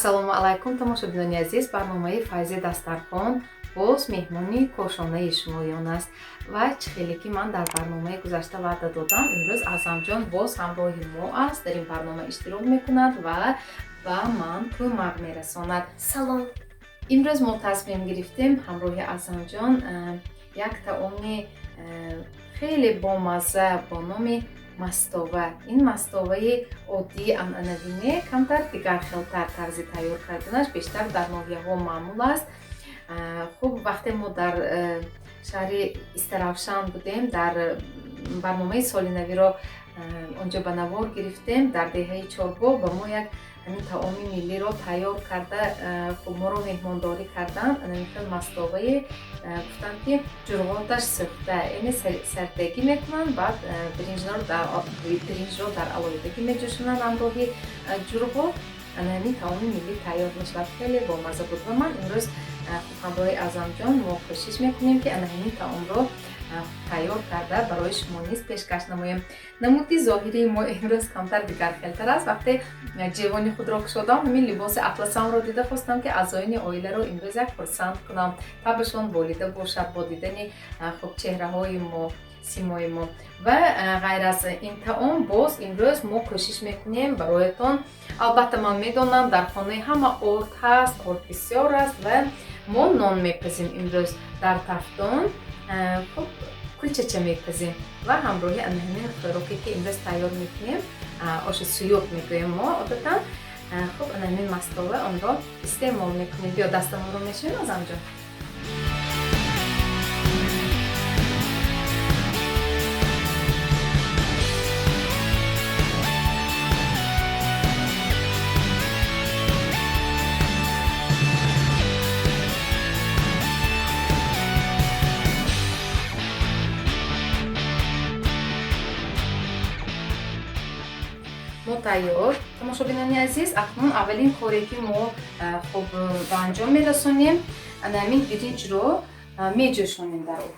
Ассалому алайкум, тамошобинони азиз. Барномаи Файзи дастархон боз меҳмони кошонаи шумоён аст. Ва чӣ хеле ки ман дар барномаи гузашта ваъда додам, имрӯз Аъзамҷон боз ҳамроҳи мо аст, дар ин барнома иштирок мекунад ва ба ман кӯмак мерасонад. Салом. Имрӯз мо тасмим гирифтем ҳамроҳи Аъзамҷон як таоми хеле бомазза бо номи мастова. Ин мастоваи оддии анъанавӣ не, камтар дигархелтар тарзи тайёр карданаш бештар дар ноҳияҳо маъмул аст. Хуб, вақте мо дар шаҳри Истаравшан будем, дар барномаи соли навиро онҷо ба навор гирифтем, дар деҳаи Чорбоғ ба мо як ҳамин таоми миллиро тайёр карда, хуб, моро меҳмондорӣ карданд. Ҳамин хел мастовае гуфтанд, ки ҷурғоташ сӯхта, яъне сардагӣ мекунанд, баъд биринҷро дар алоҳидагӣ меҷӯшонанд ҳамроҳи ҷурғот. Ана ҳамин таоми миллӣ тайёр мешавад, хеле бомазза буд. Ва ман имрӯз, хуб, ҳамроҳи Аъзамҷон мо кӯшиш мекунем, ки ана ҳамин таомро тайёр карда барои шумо низ пешкаш намоем. Намуди зоҳирии мо имрӯз камтар дигархелтар аст. Вақте ҷевони худро кушодам, ҳамин либоси атласамро дида хостам, ки аъзоёни оиларо имрӯз як хурсанд кунам, табашон болида бошад бо дидани, хуб, чеҳраҳои мо, симои мо. Ва ғайр аз ин таом боз имрӯз мо кӯшиш мекунем бароятон, албатта ман медонам, дар хонаи ҳама орд ҳаст, орд бисёр аст, ва мо нон мепазем имрӯз дар тафтон, хуб, кулчача мепазем ва ҳамроҳи ана ҳамин хӯроке, ки имрӯз тайёр мекунем, оши суюқ мегӯем мо одатан, хуб, ана ҳамин мастова, онро истеъмол мекунем. Биё, дастамонро мешӯем, Аъзамҷон. Мо тайёр, тамошобинони азиз. Акнун аввалин коре, ки мо, хуб, ба анҷом мерасонем, ана ҳамин биринҷро меҷӯшонем дар об.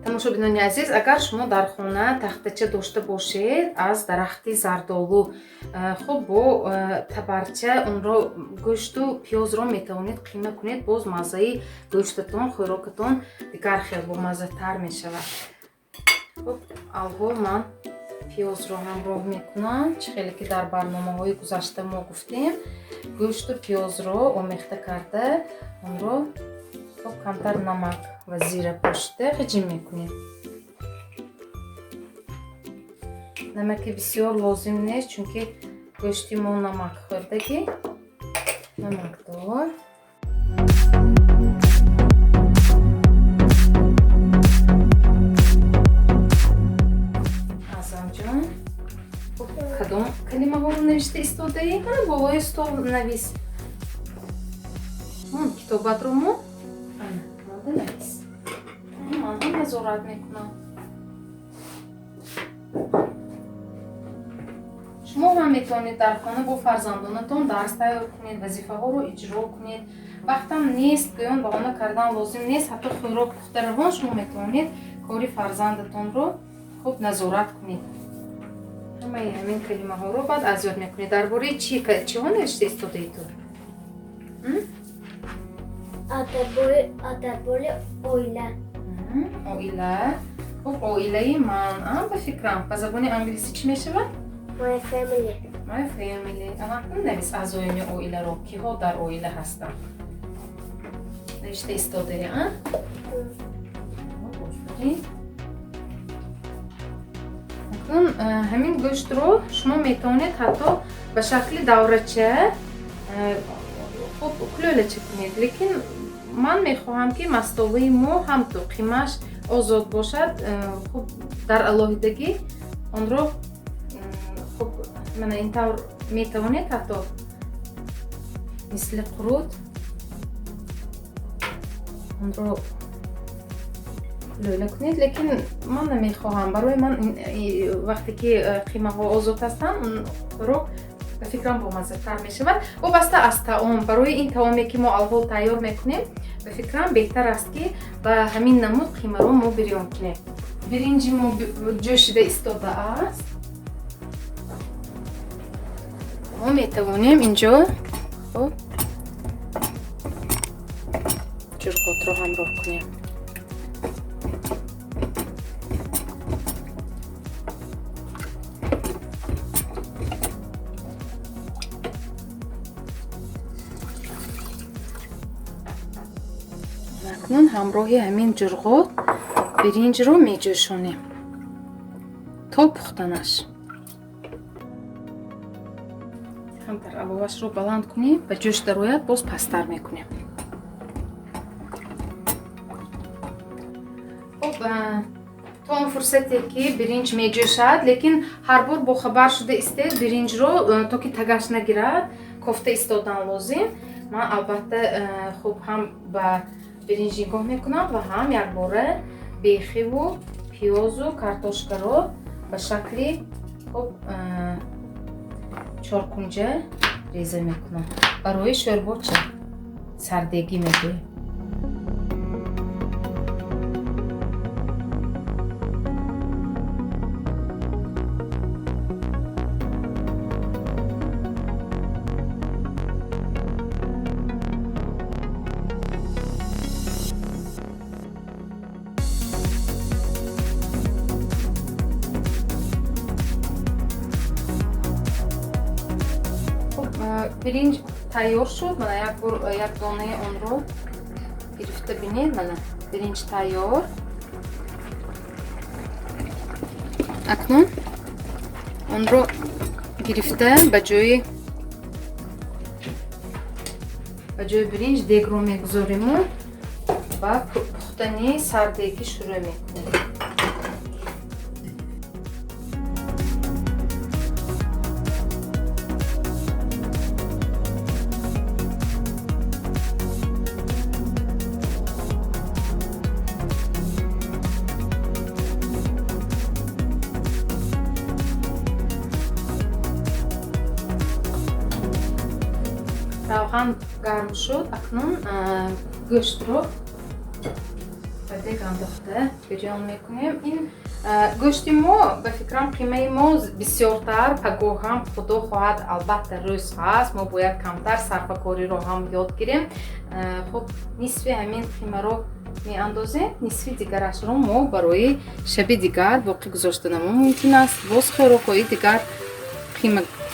Тамошобинони азиз, агар шумо дар хона тахтача дошта бошед аз дарахти зардолу, хуб, бо табарча онро гӯшту пиёзро метавонед қима кунед, боз маззаи гӯштатон, хӯрокатон дигар хел бомаззатар мешавад. Хуб, алҳол ман пиёзро ҳамроҳ мекунам. Чӣ хеле ки дар барномаҳои гузашта мо гуфтем, гӯшту пиёзро омехта карда, онро, хуб, камтар намак ва зира пошида ғиҷим мекунем. Намаки бисёр лозим нест, чунки гӯшти мо намак хӯрдагӣ, намакдор. Аъзамҷон, хуб, кадом калимаҳоро навишта истодаӣ? Ҳана, болои стол навис. Мон китобатро, мо ана монда навис, ман ҳам назорат мекунам. Шумо ҳам метавонед дар хона бо фарзандонатон дарс тайёр кунед, вазифаҳоро иҷро кунед. Вақтам нест гӯён баҳона кардан лозим нест. Ҳатто хӯрок пухта равон шумо метавонед кори фарзандатонро, хуб, назорат кунед. Ҳамаи ҳамин калимаҳоро баъд аз ёд мекунед. Дар бораи чӣ чиҳо навишта истодаи ту? Дар бораи оила. Оила. Хуб, оилаи ман, ба фикрам, ба забони англисӣ чӣ мешавад? My family. My family. Ана навис аъзоёни оиларо, киҳо дар оила ҳастанд. Навишта истодаи, а? Офарин. Акнун ҳамин гӯштро шумо метавонед ҳатто ба шакли даврача, хуб, кулёлача кунед, лекин ман мехоҳам, ки мастоваи мо ҳамту қимааш озод бошад. Хуб, дар алоҳидагӣ онро, хуб, мана ин тавр метавонед ҳатто мисли қурут онро лӯла кунед, лекин ман намехоҳам. Барои ман вақте ки қимаҳо озод ҳастанд, хӯрок, ба фикрам, бомаззатар мешавад. Вобаста аз таом, барои ин таоме, ки мо алҳол тайёр мекунем, ба фикрам, беҳтар аст, ки ба ҳамин намуд қимаро мо бирён кунем. Биринҷи мо ҷӯшида истодааст. Мо метавонем инҷо, хуб, ҷурғотро ҳамроҳ кунем. Акнун ҳамроҳи ҳамин ҷурғот биринҷро меҷӯшонем то пухтанаш. Камтар аловашро баланд кунем, ба ҷӯш дарояд, боз пасттар мекунем. Хуб, то он фурсате, ки биринҷ меҷӯшад, лекин ҳар бор бохабар шуда истед, биринҷро то ки тагаш нагирад, кофта истодан лозим. Ман албатта, хуб, ҳам ба биринҷ нигоҳ мекунам ва ҳам якбора бехиву пиёзу картошкаро ба шакли, хуб, чоркунҷа реза мекунам барои шӯрбоча, сардегӣ мегӯем. Биринҷ тайёр шуд. Мана, як бор як донаи онро гирифта бинед. Мана, биринҷ тайёр. Акнун онро гирифта, ба ҷои биринҷ дегро мегузориму ба пухтани сардегӣ шурӯъ мекунем. Равған гарм шуд. Акнун гӯштро ба дег андохта бирён мекунем. Ин гӯшти мо, ба фикрам, қимаи мо бисёртар. Пагоҳ ҳам, худо хоҳад, албатта, рӯз ҳаст, мо бояд камтар сарфакориро ҳам ёд гирем. Хуб, нисфи ҳамин қимаро меандозем, нисфи дигарашро мо барои шаби дигар боқӣ гузоштанамо мумкин аст, боз хӯрокҳои дигар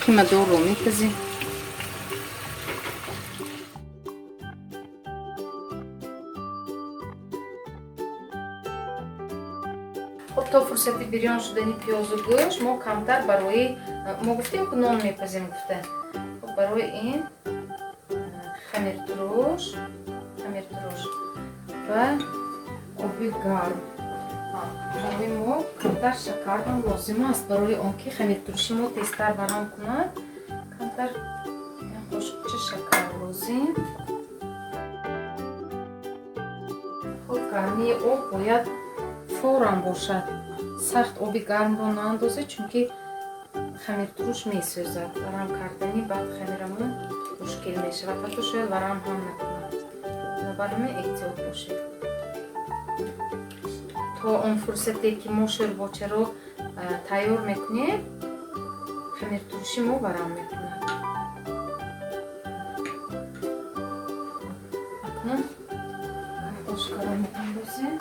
қимадорро мепазем. Хуб, то фурсати бирён шудани пиёзу гӯшт мо камтар барои, мо гуфтем, ки нон мепазем гуфта. Хуб, барои ин хамиртуруш ва оби гарм. Барои мо камтар шакар ҳам лозим аст, барои он ки хамиртуруши мо тезтар варам кунад. Камтар як қошуқча шакар лозим. Хуб, гармии об бояд фавран бошад. Сахт оби гармро наандозед, чунки хамиртуруш месӯзад. Варам кардани баъд хамирамон мушкил мешавад, ҳатто шояд варам ҳам накунад. Бинобар ҳамин эҳтиёт бошед. То он фурсате, ки мо шӯрбочаро тайёр мекунем, хамиртуруши мо варам мекунад. Акнун картошкаро меандозем.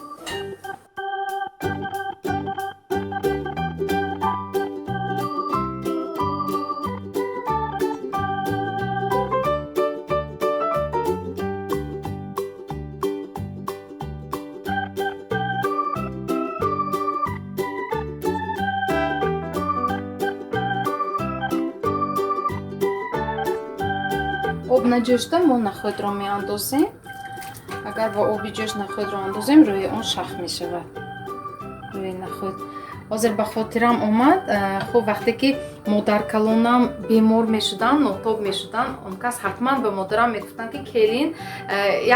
Наҷӯшда мо нахӯдро меандозем. Агар ба оби ҷӯш нахӯдро андозем, рӯи он шах мешавад. Рӯи нахӯд. Ҳозир ба хотирам омад, хуб, вақте ки модаркалонам бемор мешуданд, нотоб мешуданд, он кас ҳатман ба модарам мегуфтанд, ки келин,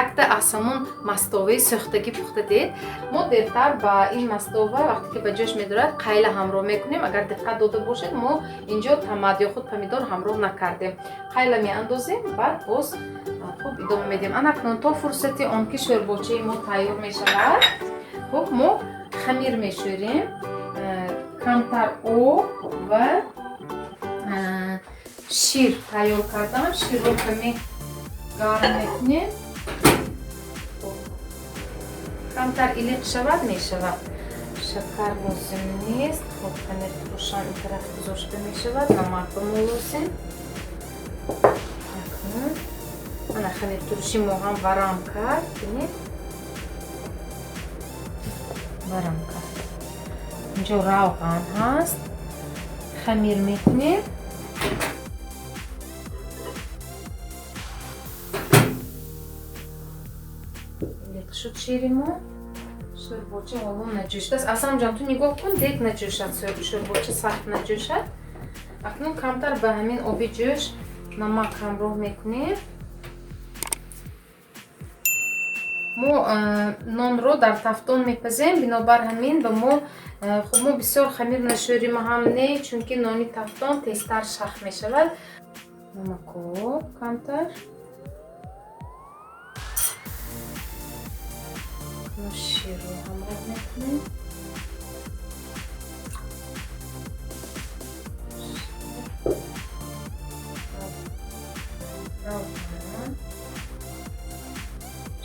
якта аз ҳамон мастоваи сӯхтагӣ пухта дед. Мо дертар ба ин мастова, вақте ки ба ҷӯш медорад, қайла ҳамроҳ мекунем. Агар диққат дода бошед, мо инҷо тамат ё худ помидор ҳамроҳ накардем. Қайла меандозем, баъд боз хуб идома медиҳем. Анакнун то фурсати он ки шӯрбочаи мо тайёр мешавад, хуб, мо хамир мешӯрем. Камтар об ва шир тайёр кардам. Ширро каме гарм мекунем, камтар илиқ шавад, мешавад. Шакар лозим нест. Хуб, хамиртурушам ин тараф гузошта мешавад. Намак ба мо лозим. Ана, хамиртуруши мо ҳам варам кард. Бинед, варам кард. Инҷо равған ҳаст, хамир мекунем. Илиқ шуд шири мо. Шӯрбоча ҳоло наҷӯшидааст. Асамҷон, ту нигоҳ кун, дег наҷӯшад, шӯрбоча сахт наҷӯшад. Акнун камтар ба ҳамин оби ҷӯш намак ҳамроҳ мекунем. Мо нонро дар тафтон мепазем, бинобар ҳамин ба мо хуб, мо бисёр хамир нашӯрим ҳам не, чунки нони тафтон тезтар шах мешавад. Намакоб камтар, ширро ҳамроҳ мекунем.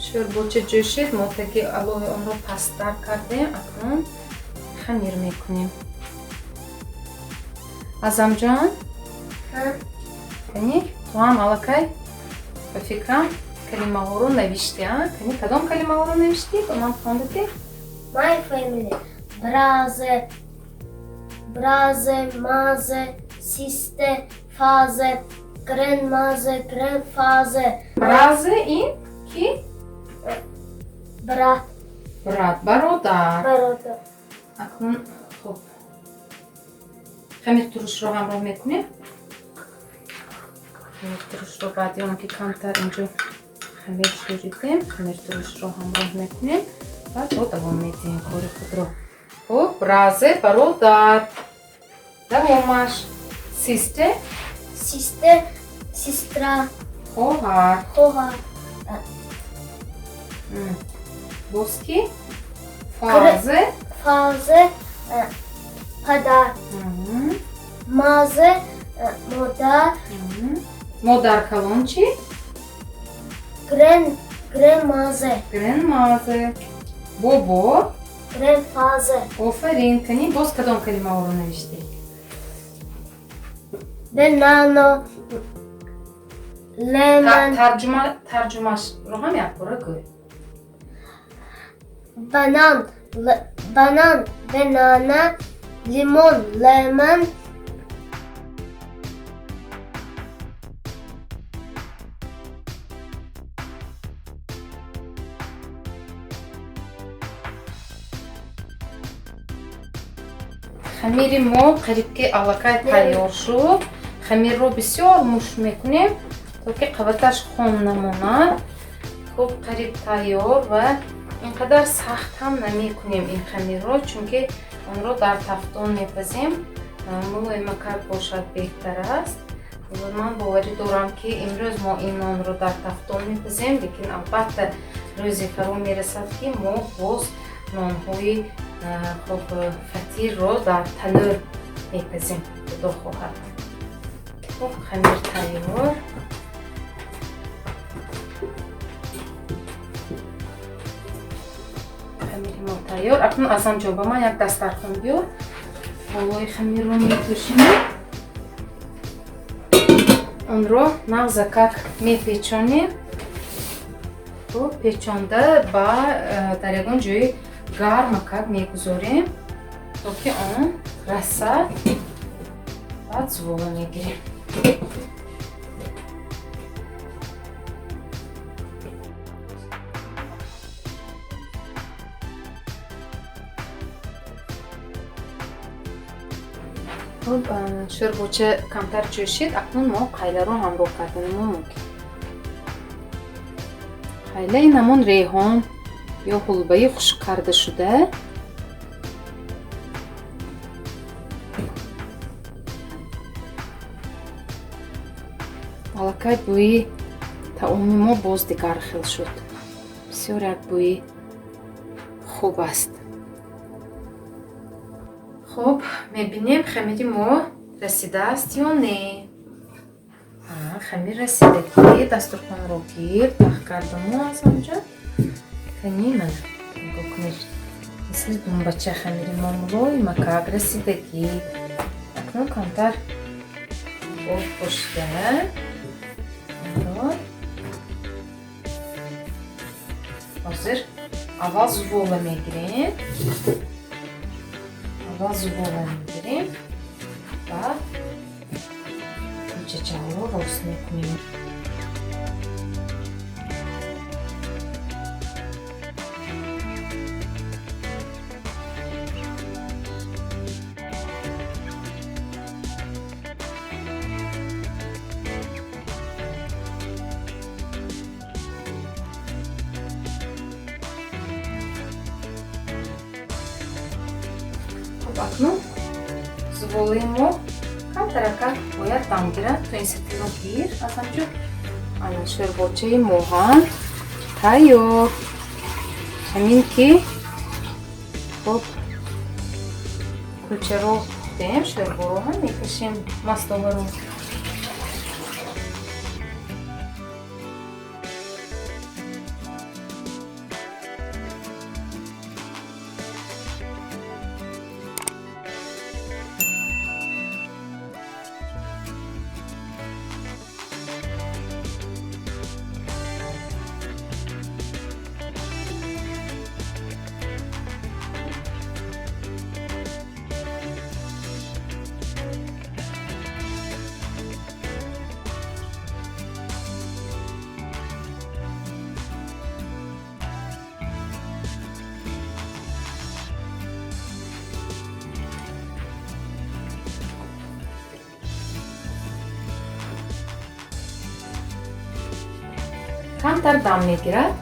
Шӯрбоча ҷӯшид, мо таги алоҳи онро пасттар кардем. Акнун хамир мекунем. Азамҷон, кани, ту ҳам аллакай, ба фикрам, калимаҳоро навиштӣ, а? Кани, кадом калимаҳоро навиштӣ, ба ман хондадӣ? My family. Brother, brother, mother, sister, father, grandmother, grandfather. Brother ин ки? Брат. Брат, бародар. Бародар. Акнун хуб, хамиртурушро ҳамроҳ мекунем. Хамиртурушро баъди он ки камтар инҷо хамир шӯридем, хамиртурушро ҳамроҳ мекунем ва то давом медиҳем кори худро. Хуб, brother, бародар. Давомаш: sister. Sister, сестра. Хоҳар. Хоҳар. Боз ки? Father. Father, падар. Mother, модар. Модар калон чӣ? Grandmother. Grandmother. Бобо? Grandfather. Офарин. Кани, боз кадом калимаҳоро навиштӣ? Banana, lemon. Тарҷума, тарҷумашро ҳам якбора гӯй. Банан, банан, banana, лимон, lemon. Хамири мо қариб ки аллакай тайёр шуд. Хамирро бисёр муш мекунем, то ки қабаташ хом намонад. Хуб, қариб тайёр ва ин қадар сахт ҳам намекунем ин хамирро, чунки онро дар тафтон мепазем. Мулоимакак бошад беҳтар аст. Ман боварӣ дорам, ки имрӯз мо ин нонро дар тафтон мепазем, лекин албатта рӯзе фаро мерасад, ки мо боз нонҳои хуб, фатирро дар танӯр мепазем, худо хоҳад. Хуб, хамир тайёр. Хамири мо тайёр. Акнун, Азамҷон, ба ман як дастархон биёр. Болои хамирро мепӯшем, онро нағзакак мепечонем. Хуб, печонда ба дар ягон ҷои гармакак мегузорем, то ки он расад. Баъд зувола мегирем. Хуб, шӯрбоча камтар ҷӯшид, акнун мо қайларо ҳамроҳ кардани мо мумкин. Қайла ин ҳамон реҳон ё ҳулбаи хушк карда шуда. Аллакай бӯи таоми мо боз дигар хел шуд. Бисёр як бӯи хуб аст. Хуб, мебинем хамири мо расидааст ё не. Хамир расидагӣ, дастурхонро гирд тах кардаму Азамҷон. Кани мана нигоҳ кунед, мисли думбача хамири мо мулоимакак расидагӣ. Акнун камтар об пошида ҳозир аввал зувола мегирем. Аввал зувола мегирем, баъд кулчачаҳоро рост мекунем. Акнун зуволаи мо камтаракак бояд дам гирад, то ин сатило гир Азамҷон. Ана шӯрбочаи мо ҳам тайёр. Ҳамин ки хуб кулчаро пухтем, шӯрборо ҳам мекашем, мастоваро. Камтар дам мегирад,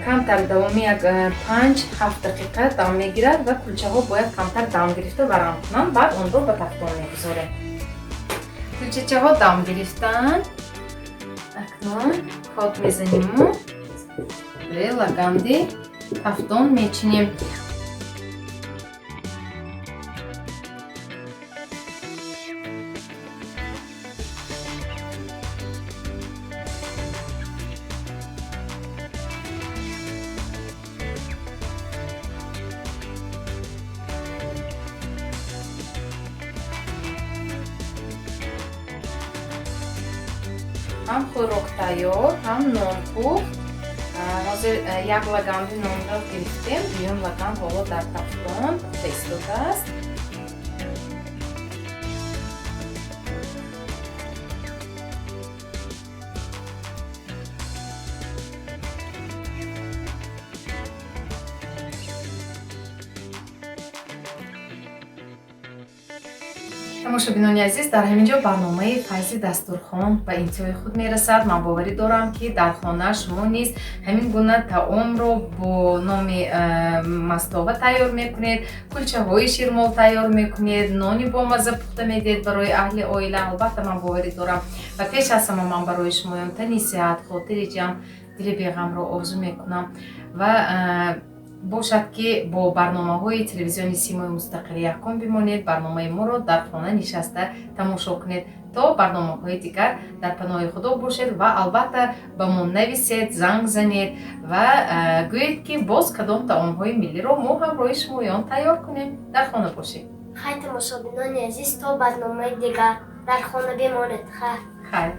камтар давоми як 5-7 дақиқа дам мегирад ва кулчаҳо бояд камтар дам гирифта варам кунанд, баъд онро ба тафтон мегузорем. Кулчачаҳо дам гирифтанд. Акнун код мезаниму рӯи лаганди тафтон мечинем. Ҳам хӯрок тайёр, ҳам нон пухт. Ҳозир як лаганди нонро гирифтем, дуюм лаганд ҳоло дар тафтон пухта истодааст. Тамошобинони азиз, дар ҳамин ҷо барномаи Файзи дастурхон ба интиҳои худ мерасад. Ман боварӣ дорам, ки дар хона шумо низ ҳамин гуна таомро бо номи мастова тайёр мекунед, кулчаҳои ширмол тайёр мекунед, нони бомазза пухта медиҳед барои аҳли оила. Албатта ман боварӣ дорам ва пеш аз ҳама ман барои шумоён тани сиҳат, хотири ҷамъ, дили беғамро орзу мекунам ва бошад, ки бо барномаҳои телевизиони Симои Мустақили якум бимонед, барномаи моро дар хона нишаста тамошо кунед. То барномаҳои дигар дар паноҳи Худо бошед ва албатта ба мо нависед, занг занед ва гӯед, ки боз кадом таомҳои миллиро мо ҳамроҳи шумоён тайёр кунем. Дар хона бошед. Хайр, тамошобинони азиз, то барномаи дигар дар хона бимонед. Хайр. Хайр.